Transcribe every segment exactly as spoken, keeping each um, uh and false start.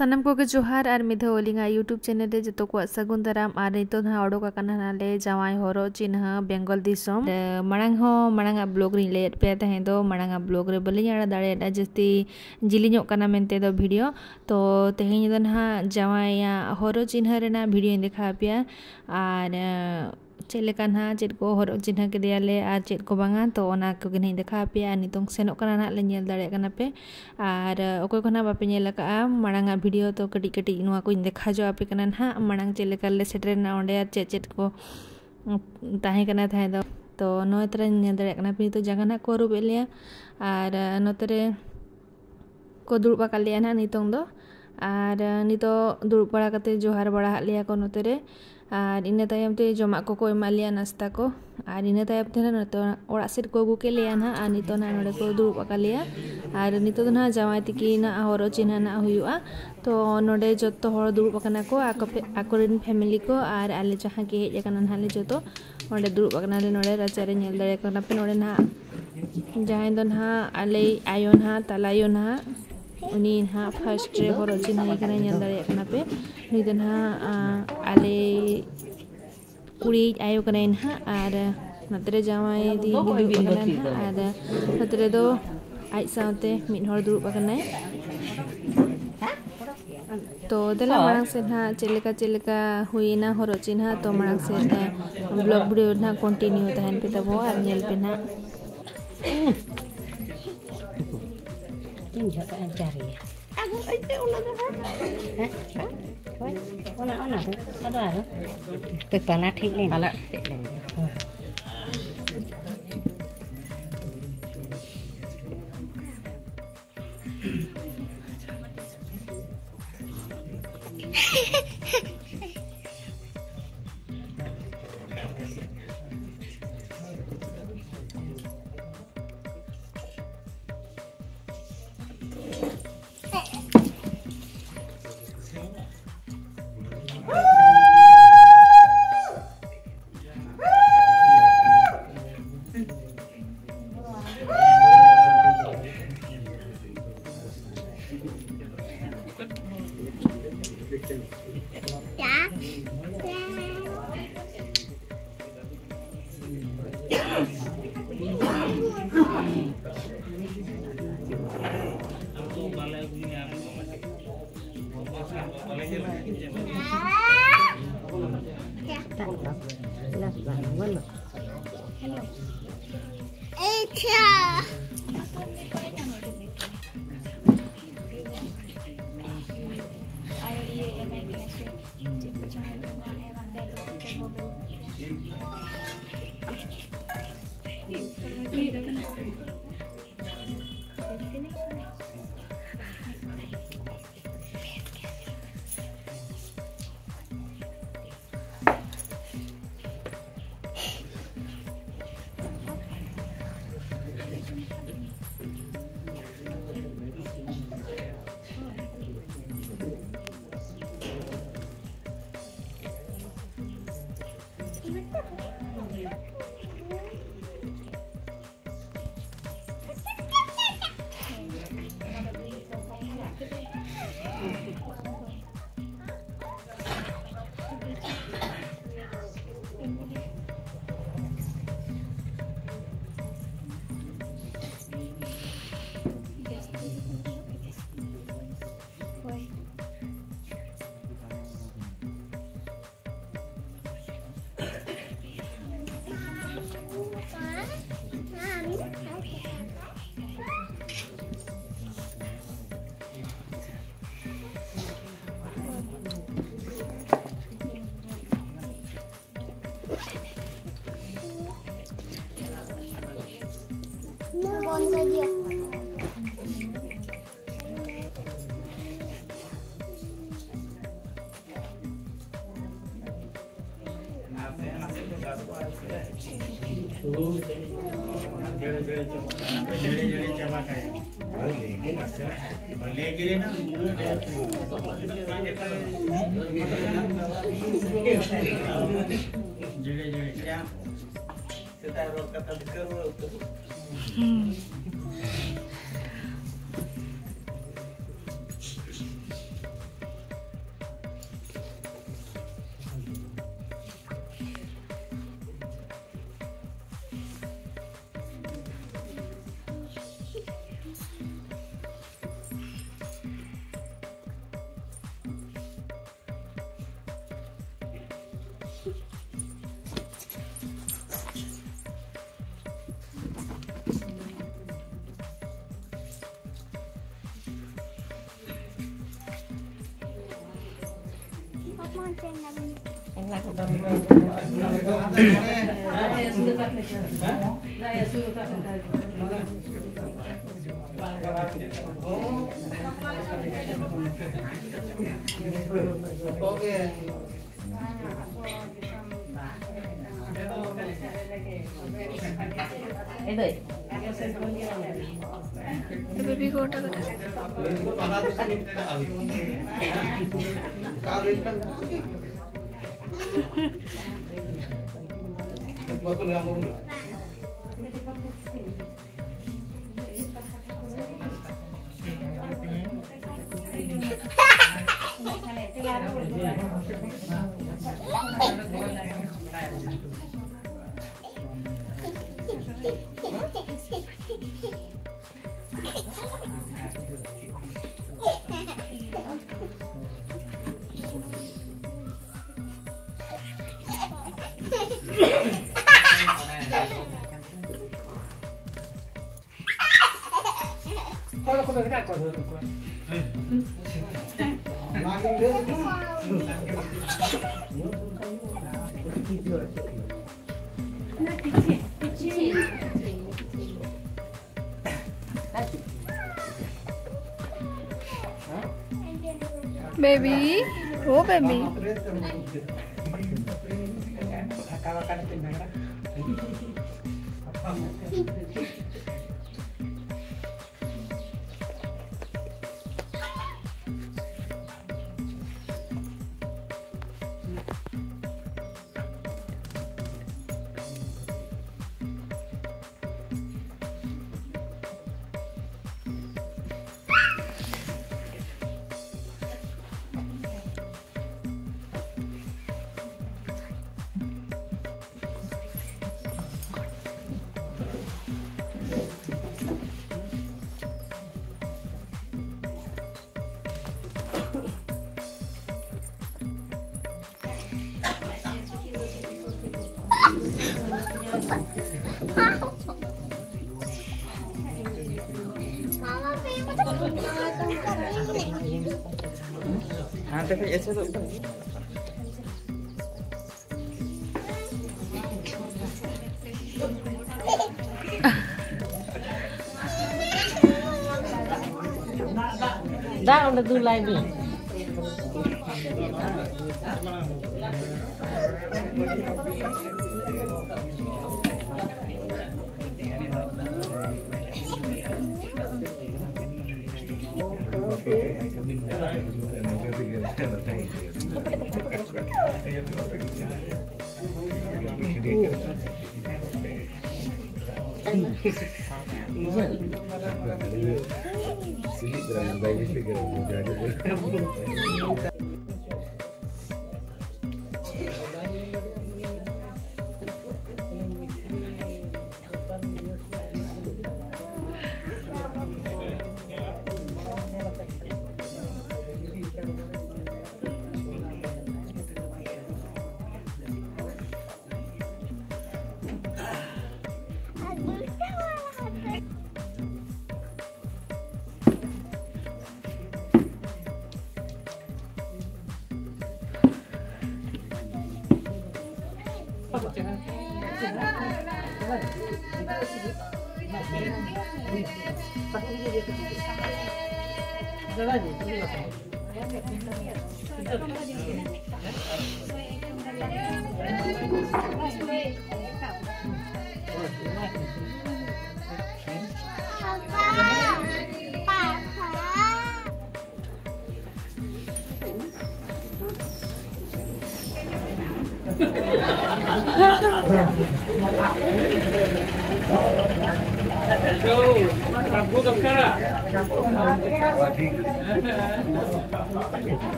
ᱥᱟᱱᱟᱢ ᱠᱚᱜᱮ ᱡᱚᱦᱟᱨ, ᱟᱨ ᱢᱤᱫ ᱫᱷᱟᱣ ᱟᱹᱞᱤᱧᱟᱜ YouTube channel ᱨᱮ ᱡᱚᱛᱚ ᱠᱚᱣᱟᱜ ᱥᱟᱹᱜᱩᱱ ᱫᱟᱨᱟᱢ᱾ ᱟᱨ ᱱᱤᱛᱚᱜ ᱱᱟᱦᱟᱜ ᱚᱰᱚᱠ ᱟᱠᱟᱱᱟ ᱱᱟᱦᱟᱜ ᱞᱮ ᱡᱟᱶᱟᱭ ᱦᱚᱨᱚᱜ ᱪᱤᱱᱦᱟᱹ ᱵᱮᱝᱜᱚᱞ ᱫᱤᱥᱚᱢ᱾ ᱟᱨ ᱢᱟᱲᱟᱝ ᱦᱚᱸ ᱢᱟᱲᱟᱝ ᱟᱜ vlog ᱨᱤᱧ ᱞᱟᱹᱭᱟᱫ ᱯᱮᱭᱟ ᱛᱟᱦᱮᱸ ᱫᱚ, ᱢᱟᱲᱟᱝ ᱟᱜ vlog ᱨᱮ ᱵᱟᱹᱞᱤᱧ ᱟᱲᱟᱜ ᱫᱟᱲᱮᱭᱟᱫᱟ, ᱡᱟᱹᱥᱛᱤ ᱡᱤᱞᱤᱧᱚᱜ ᱠᱟᱱᱟ ᱢᱮᱱᱛᱮ ᱫᱚ video᱾ ᱛᱚ ᱛᱮᱦᱮᱧ ᱫᱚ ᱱᱟᱦᱟᱜ ᱡᱟᱶᱟᱭᱟᱜ ᱦᱚᱨᱚᱜ ᱪᱤᱱᱦᱟᱹ ᱨᱮᱱᱟᱜ videoᱧ ᱫᱮᱠᱷᱟᱣ ᱟᱯᱮᱭᱟ᱾ ᱟᱨ ᱪᱮᱫ ᱞᱮᱠᱟ ᱱᱟᱦᱟᱜ ᱪᱮᱫ ᱠᱚ ᱦᱚᱨᱚᱜ ᱪᱤᱱᱦᱟᱹ ᱠᱮᱫᱮᱭᱟᱞᱮ ᱟᱨ ᱪᱮᱫ ᱠᱚ ᱵᱟᱝᱟ, ᱛᱚ ᱚᱱᱟ ᱠᱚᱜᱮ ᱱᱟᱦᱟᱜ ᱤᱧ ᱫᱮᱠᱷᱟᱣ ᱟᱯᱮᱭᱟ᱾ ᱟᱨ ᱱᱤᱛᱚᱝ ᱥᱮᱱᱚᱜ ᱠᱟᱱᱟ ᱱᱟᱦᱟᱜ ᱞᱮ, ᱧᱮᱞ ᱫᱟᱲᱮᱭᱟᱜ ᱠᱟᱱᱟ ᱯᱮ᱾ ᱟᱨ ᱚᱠᱚᱭ ᱠᱚ ᱱᱟᱦᱟᱜ ᱵᱟᱯᱮ ᱧᱮᱞ ᱟᱠᱟᱫᱼᱟ ᱢᱟᱲᱟᱝ ᱟᱜ video, ᱛᱚ ᱠᱟᱹᱴᱤᱡ ᱠᱟᱹᱴᱤᱡ ᱱᱚᱣᱟ ᱠᱚᱧ ᱫᱮᱠᱷᱟᱣ ᱧᱚᱜ ᱟᱯᱮ ᱠᱟᱱᱟ ᱱᱟᱦᱟᱜ, ᱢᱟᱲᱟᱝ ᱪᱮᱫ ᱞᱮᱠᱟ ᱞᱮ ᱥᱮᱴᱮᱨᱮᱱᱟ ᱚᱸᱰᱮ ᱟᱨ ᱪᱮᱫ ᱪᱮᱫ ᱠᱚ ᱛᱟᱦᱮᱸ ᱠᱟᱱᱟ ᱛᱟᱦᱮᱸ ᱫᱚ᱾ ᱛᱚ ᱱᱚᱜᱼᱚᱭ ᱛᱚᱨᱟ ᱧᱮᱞ ᱫᱟᱲᱮᱭᱟᱜ ᱠᱟᱱᱟ ᱯᱮ, ᱱᱤᱛᱚᱜ ᱡᱟᱸᱜᱟ ᱱᱟᱦᱟᱜ ᱠᱚ ᱟᱹᱨᱩᱵᱮᱫ ᱞᱮᱭᱟ᱾ ᱟᱨ ᱱᱚᱛᱮ ᱨᱮ ᱠᱚ ᱫᱩᱲᱩᱵ ᱟᱠᱟᱫ ᱞᱮᱭᱟ ᱱᱟᱦᱟᱜ ᱱᱤᱛᱚᱝ ᱫᱚ᱾ ᱟᱨ ᱱᱤᱛᱚᱜ ᱫᱩᱲᱩᱵ ᱵᱟᱲᱟ ᱠᱟᱛᱮ ᱡᱚᱦᱟᱨ ᱵᱟᱲᱟ ᱟᱫ ᱞᱮᱭᱟ ᱠᱚ ᱱᱚᱛᱮ ᱨᱮ᱾ ᱟᱨ ᱤᱱᱟᱹ ᱛᱟᱭᱚᱢ ᱛᱮ ᱡᱚᱢᱟᱜ ᱠᱚᱠᱚ ᱮᱢᱟᱫ ᱞᱮᱭᱟ, ᱱᱟᱥᱛᱟ ᱠᱚ᱾ ᱟᱨ ᱤᱱᱟᱹ ᱛᱟᱭᱚᱢ ᱛᱮ ᱱᱟᱦᱟᱜ ᱱᱚᱛᱮ ᱚᱲᱟᱜ ᱥᱮᱫ ᱠᱚ ᱟᱹᱜᱩ ᱠᱮᱫ ᱞᱮᱭᱟ ᱱᱟᱦᱟᱜ᱾ ᱟᱨ ᱱᱤᱛᱚᱜ ᱱᱟᱦᱟᱜ ᱱᱚᱰᱮ ᱠᱚ ᱫᱩᱲᱩᱵ ᱟᱠᱟᱫ ᱞᱮᱭᱟ᱾ ᱟᱨ ᱱᱤᱛᱚᱜ ᱫᱚ ᱱᱟᱦᱟᱜ ᱡᱟᱶᱟᱭ ᱛᱤᱠᱤᱱᱟᱜ ᱦᱚᱨᱚᱜ ᱪᱤᱱᱦᱟᱹ ᱱᱟᱦᱟᱜ ᱦᱩᱭᱩᱜᱼᱟ᱾ ᱛᱚ ᱱᱚᱰᱮ ᱡᱚᱛᱚ ᱦᱚᱲ ᱫᱩᱲᱩᱵ ᱟᱠᱟᱱᱟ ᱠᱚ, ᱟᱠᱚ ᱯᱷᱮ-, ᱟᱠᱚᱨᱮᱱ family ᱠᱚ, ᱟᱨ ᱟᱞᱮ ᱡᱟᱦᱟᱸ ᱜᱮ ᱦᱮᱡ ᱟᱠᱟᱱᱟ ᱱᱟᱦᱟᱜ ᱞᱮ ᱡᱚᱛᱚ ᱚᱸᱰᱮ ᱫᱩᱲᱩᱵ ᱟᱠᱟᱱᱟᱞᱮ ᱱᱚᱰᱮ ᱨᱟᱪᱟᱨᱮ᱾ ᱧᱮᱞ ᱫᱟᱲᱮᱭᱟᱜ ᱠᱟᱱᱟ ᱯᱮ ᱱᱚᱰᱮ ᱱᱟᱦᱟᱜ ᱡᱟᱦᱟᱸᱭ ᱫᱚ ᱱᱟᱦᱟᱜ ᱟᱞᱮ ᱟᱭᱳ ᱱᱟᱦᱟᱜ, ᱛᱟᱞᱟ ᱟᱭᱳ ᱱᱟᱦᱟᱜ, ᱩᱱᱤ ᱱᱟᱦᱟᱜ first ᱨᱮ ᱦᱚᱨᱚᱜ ᱪᱤᱱᱦᱟᱹᱭ ᱠᱟᱱᱟᱭ, ᱧᱮᱞ ᱫᱟᱲᱮᱭᱟᱜ ᱠᱟᱱᱟ ᱯᱮ᱾ ᱱᱩᱭ ᱫᱚ ᱱᱟᱦᱟᱜ, ᱟ, ᱟᱞᱮ ᱠᱩᱲᱤᱭᱤᱡ ᱟᱭᱳ ᱠᱟᱱᱟᱭ ᱱᱟᱦᱟᱜ, ᱟᱨ ᱱᱚᱛᱮ ᱨᱮ ᱡᱟᱶᱟᱭ ᱫᱤᱫᱤ ᱫᱩᱲᱩᱵ ᱟᱠᱟᱱᱟᱭ ᱱᱟᱦᱟᱜ, ᱟᱨ ᱱᱚᱛᱮ ᱨᱮᱫᱚ ᱟᱡ ᱥᱟᱶᱛᱮ ᱢᱤᱫ ᱦᱚᱲ ᱫᱩᱲᱩᱵ ᱟᱠᱟᱱᱟᱭ᱾ ᱛᱚ ᱫᱮᱞᱟ ᱦᱳᱭ᱾ ᱢᱟᱲᱟᱝ ᱥᱮᱫ ᱱᱟᱦᱟᱜ ᱪᱮᱫ ᱞᱮᱠᱟ, ᱪᱮᱫ ᱞᱮᱠᱟ ᱦᱩᱭᱮᱱᱟ ᱦᱚᱨᱚᱜ ᱪᱤᱱᱦᱟᱹ, ᱛᱚ ᱢᱟᱲᱟᱝ ᱥᱮᱫ, ᱮ, vlog video ᱱᱟᱦᱟᱜ continue ᱛᱟᱦᱮᱱ ᱯᱮ ᱛᱟᱵᱚ ᱟᱨ ᱧᱮᱞ ᱯᱮ ᱱᱟᱦᱟᱜ᱾ ᱛᱤᱱ ᱡᱚᱦᱚᱜ ᱮᱢ ᱪᱟᱨᱮᱭᱟ? ᱦᱮᱸ? ᱦᱳᱭ, ᱚᱱᱟ, ᱚᱱᱟ ᱫᱚ, ᱟᱫᱚ ᱟᱨᱚ᱾ ᱯᱮ ᱯᱟᱞᱟ ᱴᱷᱤᱠ ᱞᱮᱱᱟ᱾ ᱯᱟᱞᱟ ᱴᱷᱤᱠ ᱞᱮᱱᱟ᱾ ᱦᱳᱭ᱾ ᱦᱩᱸ᱾ ᱵᱮᱵᱤ ᱠᱚ ᱚᱰᱟᱣ ᱠᱟᱫᱟ᱾ Baby, oh baby. ᱦᱟᱱᱛᱮ ᱠᱷᱚᱡ ᱮᱥᱮᱫᱚᱜ ᱠᱟᱱᱟ᱾ ᱫᱟᱜ ᱚᱸᱰᱮ ᱫᱩᱞᱟᱭ ᱵᱤᱱ᱾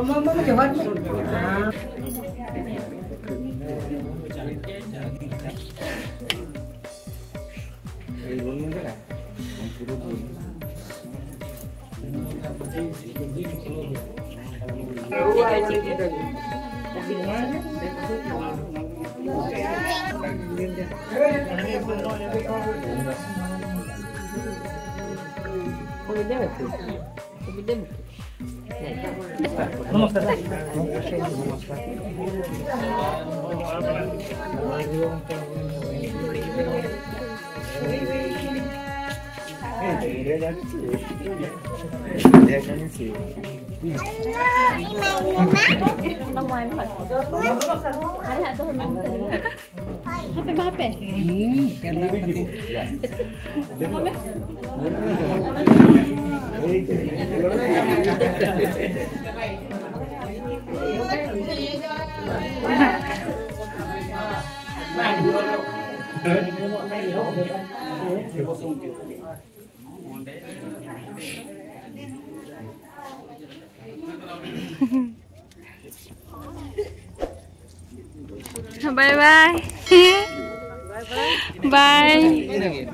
ᱢᱟᱢᱟ ᱡᱚᱦᱟᱨ ᱜᱮ᱾ ᱦᱟᱯᱮ ᱢᱟ ᱦᱟᱯᱮ᱾ Bye bye. Bye.